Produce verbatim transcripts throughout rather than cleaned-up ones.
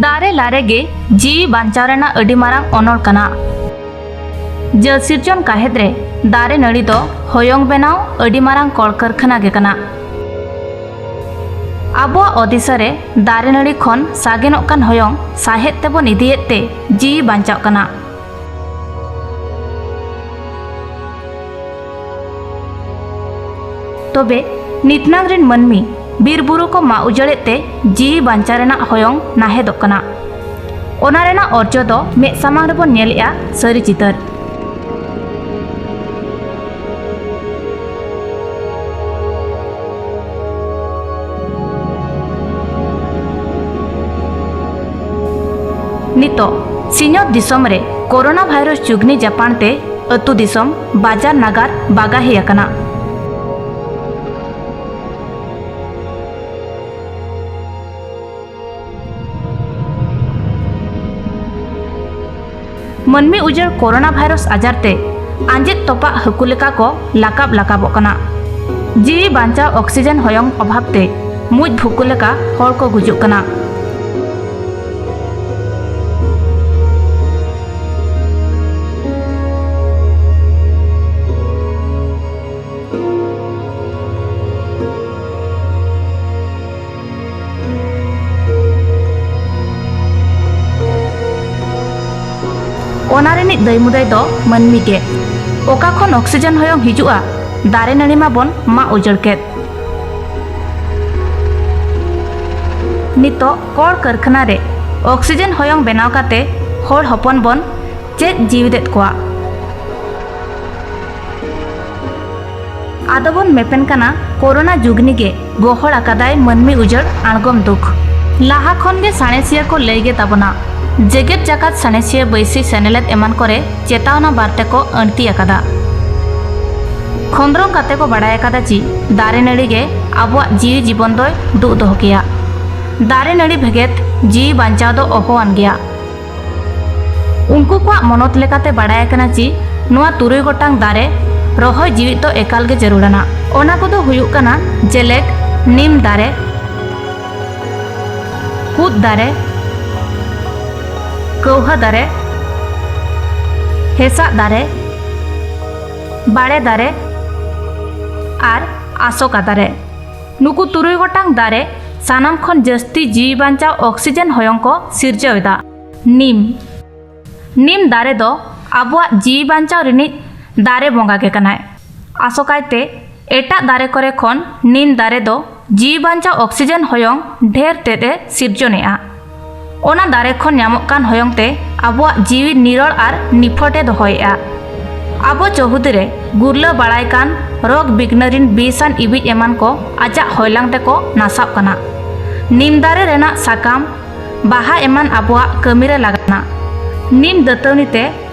ᱫᱟᱨᱮ ᱞᱟᱨᱮ ᱜᱮ ᱡᱤᱣᱤ ᱵᱟᱧᱪᱟᱣ ᱨᱮᱱᱟᱜ ᱟᱹᱰᱤ ᱢᱟᱨᱟᱝ ᱚᱱᱚᱞ ᱠᱟᱱᱟ᱾ ᱡᱟᱹ ᱥᱤᱨᱡᱚᱱ ᱠᱟᱦᱮᱫ ᱨᱮ ᱫᱟᱨᱮ ᱱᱟᱹᱲᱤ ᱫᱚ ᱦᱚᱭᱚᱝ ᱵᱮᱱᱟᱣ ᱟᱹᱰᱤ ᱢᱟᱨᱟᱝ ᱠᱚᱞ ᱠᱟᱹᱨᱠᱷᱟᱱᱟ ᱜᱮ ᱠᱟᱱᱟ᱾ ᱟᱵᱚᱣᱟᱜ ᱚᱛ ᱫᱤᱥᱟᱹ ᱨᱮ ᱫᱟᱨᱮ ᱱᱟᱹᱲᱤ ᱠᱷᱚᱱ ᱥᱟᱜᱮᱱᱚᱜ ᱠᱟᱱ ᱦᱚᱭᱚᱝ ᱥᱟᱦᱮᱫ ᱛᱮᱵᱚᱱ ᱤᱫᱤᱭᱮᱫ ᱛᱮ ᱡᱤᱣᱤ ᱵᱟᱧᱪᱟᱜ ᱠᱟᱱᱟ᱾ ᱛᱚᱵᱮ ᱱᱤᱛᱱᱟᱝ ᱨᱤᱱ ᱢᱟᱹᱱᱢᱤ ᱵᱤᱨ ᱵᱩᱨᱩ ᱠᱚ ᱢᱟᱜ ᱩᱡᱟᱹᱲᱮᱫ ᱛᱮ ᱡᱤᱣᱤ ᱵᱟᱧᱪᱟᱣ ᱨᱮᱱᱟᱜ ᱦᱚᱭᱚᱝ ᱱᱟᱦᱮᱫᱚᱜ ᱠᱟᱱᱟ᱾ ᱚᱱᱟ ᱨᱮᱱᱟᱜ ᱚᱨᱡᱚ ᱫᱚ ᱢᱮᱫ ᱥᱟᱢᱟᱝ ᱨᱮᱵᱚᱱ ᱧᱮᱞᱮᱜᱼᱟ ᱥᱟᱹᱨᱤ ᱪᱤᱛᱟᱹᱨ᱾ ᱱᱤᱛᱚᱜ ᱥᱤᱧᱚᱛ ᱫᱤᱥᱚᱢ ᱨᱮ ᱠᱳᱨᱳᱱᱟ ᱵᱷᱟᱭᱨᱟᱥ ᱡᱩᱜᱽᱱᱤ ᱡᱟᱯᱟᱱ ᱛᱮ ᱟᱹᱛᱩ ᱫᱤᱥᱚᱢ, ᱵᱟᱡᱟᱨ ᱱᱟᱜᱟᱨ ᱵᱟᱜᱟᱦᱤ ᱟᱠᱟᱱᱟ᱾ ᱢᱟᱹᱱᱢᱤ ᱩᱡᱟᱹᱲ ᱠᱳᱨᱳᱱᱟ ᱵᱷᱟᱭᱨᱟᱥ ᱟᱡᱟᱨ ᱛᱮ ᱟᱸᱡᱮᱫ ᱛᱚᱯᱟᱜ ᱦᱟᱹᱠᱩ ᱞᱮᱠᱟ ᱠᱚ ᱞᱟᱠᱟᱵ ᱞᱟᱠᱟᱵᱚᱜ ᱠᱟᱱᱟ᱾ ᱡᱤᱣᱤ ᱵᱟᱧᱪᱟᱣ ᱚᱠᱥᱤᱡᱮᱱ ᱦᱚᱭᱚᱝ ᱚᱵᱷᱟᱵ ᱛᱮ ᱢᱩᱡ ᱵᱷᱩᱠᱩ ᱞᱮᱠᱟ ᱦᱚᱲ ᱠᱚ ᱜᱩᱡᱩᱜ ᱠᱟᱱᱟ᱾ ᱚᱱᱟ ᱨᱤᱱᱤᱡ ᱫᱟᱹᱭᱢᱩᱫᱟᱹᱭ ᱫᱚ ᱢᱟᱹᱱᱢᱤ ᱜᱮ᱾ ᱚᱠᱟ ᱠᱷᱚᱱ ᱚᱠᱥᱤᱡᱮᱱ ᱦᱚᱭᱚᱝ ᱦᱤᱡᱩᱜᱼᱟ? ᱫᱟᱨᱮ ᱱᱟᱹᱲᱤ ᱢᱟᱵᱚᱱ ᱢᱟᱜ ᱩᱡᱟᱹᱲ ᱠᱮᱫ᱾ ᱱᱤᱛᱚᱜ ᱠᱚᱞ ᱠᱟᱹᱨᱠᱷᱟᱱᱟ ᱨᱮ ᱚᱠᱥᱤᱡᱮᱱ ᱦᱚᱭᱚᱝ ᱵᱮᱱᱟᱣ ᱠᱟᱛᱮ ᱦᱚᱲ ᱦᱚᱯᱚᱱ ᱵᱚᱱ ᱪᱮᱫ ᱡᱤᱣᱤᱫᱮᱫ ᱠᱚᱣᱟ? ᱟᱫᱚ ᱵᱚᱱ ᱢᱮᱯᱮᱱ ᱠᱟᱱᱟ ᱠᱳᱨᱳᱱᱟ ᱡᱩᱜᱽᱱᱤ ᱜᱮ ᱜᱚᱦᱚᱲ ᱟᱠᱟᱫᱟᱭ ᱢᱟᱹᱱᱢᱤ ᱩᱡᱟᱹᱲ ᱟᱬᱜᱚᱢ ᱫᱩᱠ᱾ ᱞᱟᱦᱟ ᱠᱷᱚᱱ ᱜᱮ ᱥᱟᱬᱮᱥᱤᱭᱟᱹ ᱠᱚ ᱞᱟᱹᱭ ᱜᱮ ᱛᱟᱵᱚᱱᱟ, ᱡᱮᱜᱮᱛ ᱡᱟᱠᱟᱛ ᱥᱟᱬᱮᱥᱤᱭᱟᱹ ᱵᱟᱹᱭᱥᱤ ᱥᱮᱱᱮᱞᱮᱫ ᱮᱢᱟᱱ ᱠᱚᱨᱮ ᱪᱮᱛᱟᱣᱱᱟ ᱵᱟᱨᱛᱮ ᱠᱚ ᱟᱹᱬᱛᱤ ᱟᱠᱟᱫᱟ᱾ ᱠᱷᱚᱸᱫᱽᱨᱚᱝ ᱠᱟᱛᱮ ᱠᱚ ᱵᱟᱲᱟᱭ ᱟᱠᱟᱫᱟ ᱡᱮ ᱫᱟᱨᱮ ᱱᱟᱹᱲᱤ ᱜᱮ ᱟᱵᱚᱣᱟᱜ ᱡᱤᱣᱤ ᱡᱤᱵᱚᱱ ᱫᱚᱭ ᱫᱩᱜ ᱫᱚᱦᱚ ᱠᱮᱭᱟ᱾ ᱫᱟᱨᱮ ᱱᱟᱹᱲᱤ ᱵᱷᱮᱜᱮᱫ ᱡᱤᱣᱤ ᱵᱟᱧᱪᱟᱣ ᱫᱚ ᱚᱦᱚᱣᱟᱱ ᱜᱮᱭᱟ᱾ ᱩᱱᱠᱩ ᱠᱚᱣᱟᱜ ᱢᱚᱱᱚᱛ ᱞᱮᱠᱟᱛᱮ ᱵᱟᱲᱟᱭ ᱟᱠᱟᱱᱟ ᱡᱮ ᱱᱚᱣᱟ ᱛᱩᱨᱩᱭ ᱜᱚᱴᱟᱝ ᱫᱟᱨᱮ ᱨᱚᱦᱚᱭ ᱡᱤᱣᱤᱫ ᱫᱚ ᱮᱠᱟᱞ ᱜᱮ ᱡᱟᱹᱨᱩᱲᱟᱱᱟ᱾ ᱚᱱᱟ ᱠᱚᱫᱚ ᱦᱩᱭᱩᱜ ᱠᱟᱱᱟ ᱡᱮᱞᱮᱠ ᱱᱤᱢ ᱫᱟᱨᱮ, ᱠᱩᱫ ᱫᱟᱨᱮ, ᱠᱟᱹᱣᱦᱟᱹ ᱫᱟᱨᱮ, ᱦᱮᱸᱥᱟᱜ ᱫᱟᱨᱮ, ᱵᱟᱲᱮ ᱫᱟᱨᱮ ᱟᱨ ᱟᱥᱚᱠᱟ ᱫᱟᱨᱮ᱾ ᱱᱩᱠᱩ ᱛᱩᱨᱩᱭ ᱜᱚᱴᱟᱝ ᱫᱟᱨᱮ ᱥᱟᱱᱟᱢ ᱠᱷᱚᱱ ᱡᱟᱹᱥᱛᱤ ᱡᱤᱣᱤ ᱵᱟᱧᱪᱟᱣ ᱚᱠᱥᱤᱡᱮᱱ ᱦᱚᱭᱚᱝ ᱠᱚ ᱥᱤᱨᱡᱟᱹᱣ ᱮᱫᱟ᱾ ᱱᱤᱢ᱾ ᱱᱤᱢ ᱫᱟᱨᱮ ᱫᱚ ᱟᱵᱚᱣᱟᱜ ᱡᱤᱣᱤ ᱵᱟᱧᱪᱟᱣ ᱨᱤᱱᱤᱡ ᱫᱟᱨᱮ ᱵᱚᱸᱜᱟ ᱜᱮ ᱠᱟᱱᱟᱭ᱾ ᱟᱥᱚᱠᱟᱭᱛᱮ ᱮᱴᱟᱜ ᱫᱟᱨᱮ ᱠᱚᱨᱮ ᱠᱷᱚᱱ ᱱᱤᱢ ᱫᱟᱨᱮ ᱫᱚ ᱡᱤᱣᱤ ᱵᱟᱧᱪᱟᱣ ᱚᱠᱥᱤᱡᱮᱱ ᱦᱚᱭᱚᱝ ᱰᱷᱮᱨ ᱛᱮᱫ ᱮ ᱥᱤᱨᱡᱚᱱᱮᱜᱼᱟ᱾ ᱚᱱᱟ ᱫᱟᱨᱮ ᱠᱷᱚᱱ ᱧᱟᱢᱚᱜ ᱠᱟᱱ ᱦᱚᱭᱚᱝ ᱛᱮ ᱟᱵᱚᱣᱟᱜ ᱡᱤᱣᱤ ᱱᱤᱨᱚᱲ ᱟᱨ ᱱᱤᱯᱷᱚᱴ ᱮ ᱫᱚᱦᱚᱭᱮᱜᱼᱟ᱾ ᱟᱵᱚ ᱪᱚᱦᱩᱫᱤ ᱨᱮ ᱜᱩᱨᱞᱟᱹ ᱵᱟᱲᱟᱭ ᱠᱟᱱ ᱨᱳᱜᱽ ᱵᱤᱜᱷᱱᱟᱹ ᱨᱤᱱ ᱵᱤᱥ ᱟᱱ ᱤᱵᱤᱡ ᱮᱢᱟᱱ ᱠᱚ ᱟᱡᱟᱜ ᱦᱚᱭᱞᱟᱝ ᱛᱮᱠᱚ ᱱᱟᱥᱟᱣᱜ ᱠᱟᱱᱟ᱾ ᱱᱤᱢ ᱫᱟᱨᱮ ᱨᱮᱱᱟᱜ ᱥᱟᱠᱟᱢ, ᱵᱟᱦᱟ ᱮᱢᱟᱱ ᱟᱵᱚᱣᱟᱜ ᱠᱟᱹᱢᱤ ᱨᱮ ᱞᱟᱜᱟᱜ ᱠᱟᱱᱟ᱾ ᱱᱤᱢ ᱫᱟᱹᱛᱟᱹᱣᱱᱤ ᱛᱮ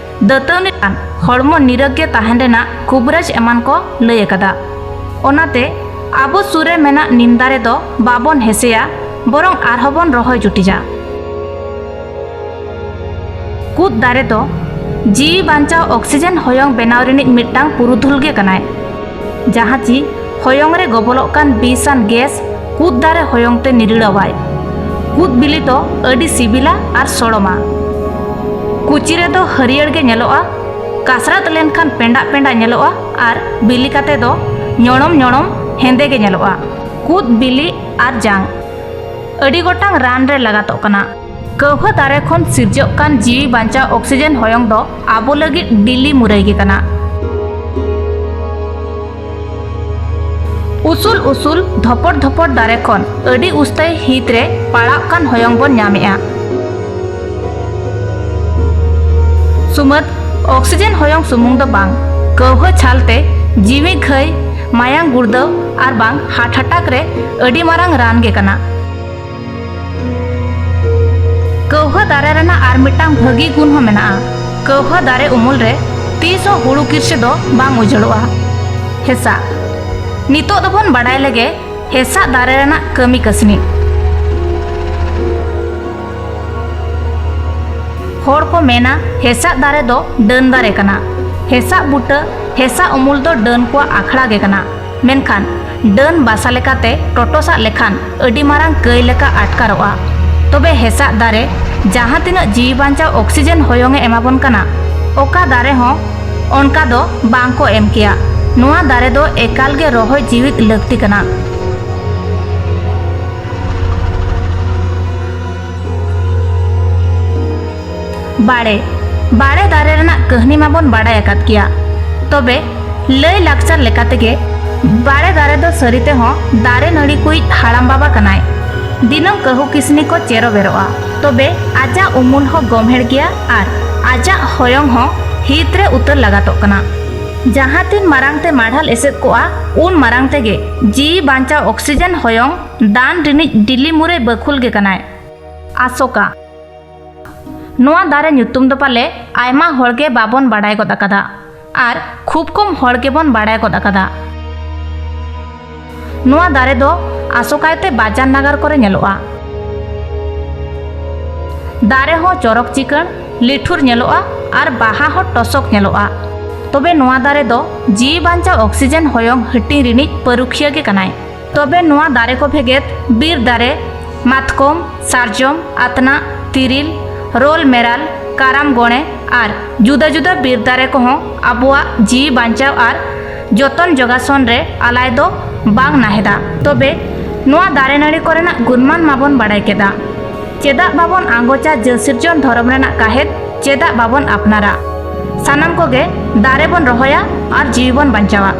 ᱫᱟᱹᱛᱟᱹᱣᱱᱤ ᱠᱷᱟᱱ ᱦᱚᱲᱢᱚ ᱱᱤᱨᱟᱹᱜ ᱜᱮ ᱛᱟᱦᱮᱱ ᱨᱮᱱᱟᱜ ᱠᱩᱵᱨᱟᱡᱽ ᱮᱢᱟᱱ ᱠᱚ ᱞᱟᱹᱭ ᱟᱠᱟᱫᱟ᱾ ᱚᱱᱟᱛᱮ ᱟᱵᱚ ᱥᱩᱨ ᱨᱮ ᱢᱮᱱᱟᱜ ᱱᱤᱢ ᱫᱟᱨᱮ ᱫᱚ ᱵᱟᱵᱚᱱ ᱦᱮᱸᱥᱮᱭᱟ, ᱵᱚᱨᱚᱝ ᱟᱨᱦᱚᱸ ᱵᱚᱱ ᱨᱚᱦᱚᱭ ᱡᱩᱴᱤᱡᱟ᱾ ᱠᱩᱫ ᱫᱟᱨᱮ ᱫᱚ ᱡᱤᱣᱤ ᱵᱟᱧᱪᱟᱣ ᱚᱠᱥᱤᱡᱮᱱ ᱦᱚᱭᱚᱝ ᱵᱮᱱᱟᱣ ᱨᱤᱱᱤᱡ ᱢᱤᱫᱴᱟᱝ ᱯᱩᱨᱩᱫᱷᱩᱞ ᱜᱮ ᱠᱟᱱᱟᱭ᱾ ᱡᱟᱦᱟᱸ ᱪᱤ ᱦᱚᱭᱚᱝ ᱨᱮ ᱜᱚᱵᱚᱞᱚᱜ ᱠᱟᱱ ᱵᱤᱥ ᱟᱱ ᱜᱮᱥ ᱠᱩᱫ ᱫᱟᱨᱮ ᱦᱚᱭᱚᱝ ᱛᱮ ᱱᱤᱨᱤᱲᱟᱣᱟᱭ᱾ ᱠᱩᱫ ᱵᱤᱞᱤ ᱫᱚ ᱟᱹᱰᱤ ᱥᱤᱵᱤᱞᱟ ᱟᱨ ᱥᱚᱲᱚᱢᱟ᱾ ᱠᱩᱪᱤ ᱨᱮᱫᱚ ᱦᱟᱹᱨᱭᱟᱹᱲ ᱜᱮ ᱧᱮᱞᱚᱜᱼᱟ, ᱠᱟᱥᱨᱟᱛ ᱞᱮᱱᱠᱷᱟᱱ ᱯᱮᱸᱰᱟᱜ ᱯᱮᱸᱰᱟᱜ ᱧᱮᱞᱚᱜᱼᱟ ᱟᱨ ᱵᱤᱞᱤ ᱠᱟᱛᱮ ᱫᱚ ᱧᱚᱲᱚᱢ ᱧᱚᱲᱚᱢ ᱦᱮᱸᱫᱮ ᱜᱮ ᱧᱮᱞᱚᱜᱼᱟ᱾ ᱠᱩᱫ ᱵᱤᱞᱤ ᱟᱨ ᱡᱟᱝ ᱟᱹᱰᱤ ᱜᱚᱴᱟᱝ ᱨᱟᱱ ᱨᱮ ᱞᱟᱜᱟᱛᱚᱜ ᱠᱟᱱᱟ᱾ ᱠᱟᱹᱣᱦᱟᱹ ᱫᱟᱨᱮ ᱠᱷᱚᱱ ᱥᱤᱨᱡᱟᱹᱜ ᱠᱟᱱ ᱡᱤᱣᱤ ᱵᱟᱧᱪᱟᱣ ᱚᱠᱥᱤᱡᱮᱱ ᱦᱚᱭᱚᱝ ᱫᱚ ᱟᱵᱚ ᱞᱟᱹᱜᱤᱫ ᱰᱤᱞᱤ ᱢᱩᱨᱟᱹᱭ ᱜᱮ ᱠᱟᱱᱟ᱾ ᱩᱥᱩᱞ ᱩᱥᱩᱞ ᱫᱷᱚᱯᱚᱲ ᱫᱷᱚᱯᱚᱲ ᱫᱟᱨᱮ ᱠᱷᱚᱱ ᱟᱹᱰᱤ ᱩᱥᱛᱟᱹᱭ ᱦᱤᱛ ᱨᱮ ᱯᱟᱲᱟᱜ ᱠᱟᱱ ᱦᱚᱭᱚᱝ ᱵᱚᱱ ᱧᱟᱢᱮᱜᱼᱟ᱾ ᱥᱩᱢᱟᱹᱫ ᱚᱠᱥᱤᱡᱮᱱ ᱦᱚᱭᱚᱝ ᱥᱩᱢᱩᱝ ᱫᱚ ᱵᱟᱝ, ᱠᱟᱹᱣᱦᱟᱹ ᱪᱷᱟᱞ ᱛᱮ ᱡᱤᱣᱤ ᱜᱷᱟᱹᱭ, ᱢᱟᱭᱟᱝ ᱜᱩᱲᱫᱟᱹᱣ ᱟᱨ ᱵᱟᱝ ᱦᱟᱴ ᱦᱟᱴᱟᱠ ᱨᱮ ᱟᱹᱰᱤ ᱢᱟᱨᱟᱝ ᱨᱟᱱ ᱜᱮ ᱠᱟᱱᱟ᱾ ᱠᱟᱹᱣᱦᱟᱹ ᱫᱟᱨᱮ ᱨᱮᱱᱟᱜ ᱟᱨ ᱢᱤᱫᱴᱟᱝ ᱵᱷᱟᱹᱜᱤ ᱜᱩᱱ ᱦᱚᱸ ᱢᱮᱱᱟᱜᱼᱟ᱾ ᱠᱟᱹᱣᱦᱟᱹ ᱫᱟᱨᱮ ᱩᱢᱩᱞ ᱨᱮ ᱛᱤᱥ ᱦᱚᱸ ᱦᱩᱲᱩ ᱠᱤᱨᱥᱤ ᱫᱚ ᱵᱟᱝ ᱩᱡᱟᱹᱲᱚᱜᱼᱟ᱾ ᱦᱮᱸᱥᱟᱜ᱾ ᱱᱤᱛᱚᱜ ᱫᱚᱵᱚᱱ ᱵᱟᱰᱟᱭ ᱞᱮᱜᱮ ᱦᱮᱸᱥᱟᱜ ᱫᱟᱨᱮ ᱨᱮᱱᱟᱜ ᱠᱟᱹᱢᱤ ᱠᱟᱹᱥᱱᱤ᱾ ᱦᱚᱲ ᱠᱚ ᱢᱮᱱᱟ ᱦᱮᱸᱥᱟᱜ ᱫᱟᱨᱮ ᱫᱚ ᱰᱟᱹᱱ ᱫᱟᱨᱮ ᱠᱟᱱᱟ᱾ ᱦᱮᱸᱥᱟᱜ ᱵᱩᱴᱟᱹ, ᱦᱮᱸᱥᱟᱜ ᱩᱢᱩᱞ ᱫᱚ ᱰᱟᱹᱱ ᱠᱚᱣᱟᱜ ᱟᱠᱷᱲᱟ ᱜᱮ ᱠᱟᱱᱟ᱾ ᱢᱮᱱᱠᱷᱟᱱ ᱰᱟᱹᱱ ᱵᱟᱥᱟ ᱞᱮᱠᱟᱛᱮ ᱴᱚᱴᱚᱥᱟᱜ ᱞᱮᱠᱷᱟᱱ ᱟᱹᱰᱤ ᱢᱟᱨᱟᱝ ᱠᱟᱹᱭ ᱞᱮᱠᱟ ᱟᱴᱠᱟᱨᱚᱜᱼᱟ᱾ ᱛᱚᱵᱮ ᱦᱮᱸᱥᱟᱜ ᱫᱟᱨᱮ ᱡᱟᱦᱟᱸ ᱛᱤᱱᱟᱹᱜ ᱡᱤᱣᱤ ᱵᱟᱧᱪᱟᱣ ᱚᱠᱥᱤᱡᱮᱱ ᱦᱚᱭᱚᱝ ᱮ ᱮᱢᱟ ᱵᱚᱱ ᱠᱟᱱᱟ, ᱚᱠᱟ ᱫᱟᱨᱮ ᱦᱚᱸ ᱚᱱᱠᱟ ᱫᱚ ᱵᱟᱝ ᱠᱚ ᱮᱢ ᱠᱮᱭᱟ᱾ ᱱᱚᱣᱟ ᱫᱟᱨᱮ ᱫᱚ ᱮᱠᱟᱞ ᱜᱮ ᱨᱚᱦᱚᱭ ᱡᱤᱣᱤᱫ ᱞᱟᱹᱠᱛᱤ ᱠᱟᱱᱟ᱾ ᱵᱟᱲᱮ᱾ ᱵᱟᱲᱮ ᱫᱟᱨᱮ ᱨᱮᱱᱟᱜ ᱠᱟᱹᱦᱱᱤ ᱢᱟᱵᱚᱱ ᱵᱟᱲᱟᱭ ᱟᱠᱟᱫ ᱜᱮᱭᱟ᱾ ᱛᱚᱵᱮ ᱞᱟᱹᱭ ᱞᱟᱠᱪᱟᱨ ᱞᱮᱠᱟ ᱛᱮᱜᱮ ᱵᱟᱲᱮ ᱫᱟᱨᱮ ᱫᱚ ᱥᱟᱹᱨᱤ ᱛᱮᱦᱚᱸ ᱫᱟᱨᱮ ᱱᱟᱹᱲᱤ ᱠᱚᱭᱤᱡ ᱦᱟᱲᱟᱢ ᱵᱟᱵᱟ ᱠᱟᱱᱟᱭ᱾ ᱫᱤᱱᱟᱹᱢ ᱠᱟᱹᱦᱩ ᱠᱤᱥᱱᱤ ᱠᱚ ᱪᱮᱨᱚ ᱵᱮᱨᱚᱜᱼᱟ᱾ ᱛᱚᱵᱮ ᱟᱡᱟᱜ ᱩᱢᱩᱞ ᱦᱚᱸ ᱜᱚᱢᱦᱮᱲ ᱜᱮᱭᱟ ᱟᱨ ᱟᱡᱟᱜ ᱦᱚᱭᱚᱝ ᱦᱚᱸ ᱦᱤᱛ ᱨᱮ ᱩᱛᱟᱹᱨ ᱞᱟᱜᱟᱛᱚᱜ ᱠᱟᱱᱟ᱾ ᱡᱟᱦᱟᱸ ᱛᱤᱱ ᱢᱟᱨᱟᱝ ᱛᱮ ᱢᱟᱲᱦᱟᱞ ᱮᱥᱮᱫ ᱠᱚᱜᱼᱟ, ᱩᱱ ᱢᱟᱨᱟᱝ ᱛᱮᱜᱮ ᱡᱤᱣᱤ ᱵᱟᱧᱪᱟᱣ ᱚᱠᱥᱤᱡᱮᱱ ᱦᱚᱭᱚᱝ ᱫᱟᱱ ᱨᱤᱱᱤᱡ ᱰᱤᱞᱤ ᱢᱩᱨᱟᱹᱭ ᱵᱟᱹᱠᱷᱩᱞ ᱜᱮ ᱠᱟᱱᱟᱭ᱾ ᱟᱥᱳᱠᱟ᱾ ᱱᱚᱣᱟ ᱫᱟᱨᱮ ᱧᱩᱛᱩᱢ ᱫᱚ ᱯᱟᱞᱮ ᱟᱭᱢᱟ ᱦᱚᱲ ᱜᱮ ᱵᱟᱵᱚᱱ ᱵᱟᱰᱟᱭ ᱜᱚᱫ ᱟᱠᱟᱫᱟ ᱟᱨ ᱠᱷᱩᱵ ᱠᱚᱢ ᱦᱚᱲ ᱜᱮᱵᱚᱱ ᱵᱟᱰᱟᱭ ᱜᱚᱫ ᱟᱠᱟᱫᱟ᱾ ᱱᱚᱣᱟ ᱫᱟᱨᱮ ᱫᱚ ᱟᱥᱚᱠᱟᱭᱛᱮ ᱵᱟᱡᱟᱨ ᱱᱟᱜᱟᱨ ᱠᱚᱨᱮ ᱧᱮᱞᱚᱜᱼᱟ᱾ ᱫᱟᱨᱮ ᱦᱚᱸ ᱪᱚᱨᱚᱠ ᱪᱤᱠᱟᱹᱬ, ᱞᱤᱴᱷᱩᱨ ᱧᱮᱞᱚᱜᱼᱟ ᱟᱨ ᱵᱟᱦᱟ ᱦᱚᱸ ᱴᱚᱥᱚᱠ ᱧᱮᱞᱚᱜᱼᱟ᱾ ᱛᱚᱵᱮ ᱱᱚᱣᱟ ᱫᱟᱨᱮ ᱫᱚ ᱡᱤᱣᱤ ᱵᱟᱧᱪᱟᱣ ᱚᱠᱥᱤᱡᱮᱱ ᱦᱚᱭᱚᱝ ᱦᱟᱹᱴᱤᱧ ᱨᱤᱱᱤᱡ ᱯᱟᱹᱨᱩᱠᱷᱤᱭᱟᱹ ᱜᱮ ᱠᱟᱱᱟᱭ᱾ ᱛᱚᱵᱮ ᱱᱚᱣᱟ ᱫᱟᱨᱮ ᱠᱚ ᱵᱷᱮᱜᱮᱫ ᱵᱤᱨ ᱫᱟᱨᱮ, ᱢᱟᱛᱠᱚᱢ, ᱥᱟᱨᱡᱚᱢ, ᱟᱛᱱᱟᱜ, ᱛᱤᱨᱤᱞ, ᱨᱳᱞ ᱢᱮᱨᱟᱞ, ᱠᱟᱨᱟᱢ ᱜᱚᱬᱮ ᱟᱨ ᱡᱩᱫᱟᱹ ᱡᱩᱫᱟᱹ ᱵᱤᱨ ᱫᱟᱨᱮ ᱠᱚᱦᱚᱸ ᱟᱵᱚᱣᱟᱜ ᱡᱤᱣᱤ ᱵᱟᱧᱪᱟᱣ ᱟᱨ ᱡᱚᱛᱚᱱ ᱡᱚᱜᱟᱥᱚᱱ ᱨᱮ ᱟᱞᱟᱭ ᱫᱚ ᱵᱟᱝ ᱱᱟᱦᱮᱫᱟ᱾ ᱛᱚᱵᱮ ᱱᱚᱣᱟ ᱫᱟᱨᱮ ᱱᱟᱹᱲᱤ ᱠᱚᱨᱮᱱᱟᱜ ᱜᱩᱱᱢᱟᱱ ᱢᱟᱵᱚᱱ ᱵᱟᱲᱟᱭ ᱠᱮᱫᱟ᱾ ᱪᱮᱫᱟᱜ ᱵᱟᱵᱚᱱ ᱟᱸᱜᱚᱪᱟ ᱡᱟᱹᱥᱤᱨᱡᱚᱱ ᱫᱷᱚᱨᱚᱢ ᱨᱮᱱᱟᱜ ᱠᱟᱦᱮᱫ? ᱪᱮᱫᱟᱜ ᱵᱟᱵᱚᱱ ᱟᱯᱱᱟᱨᱟ? ᱥᱟᱱᱟᱢ ᱠᱚᱜᱮ ᱫᱟᱨᱮ ᱵᱚᱱ ᱨᱚᱦᱚᱭᱟ ᱟᱨ ᱡᱤᱣᱤ ᱵᱚᱱ ᱵᱟᱧᱪᱟᱣᱟ᱾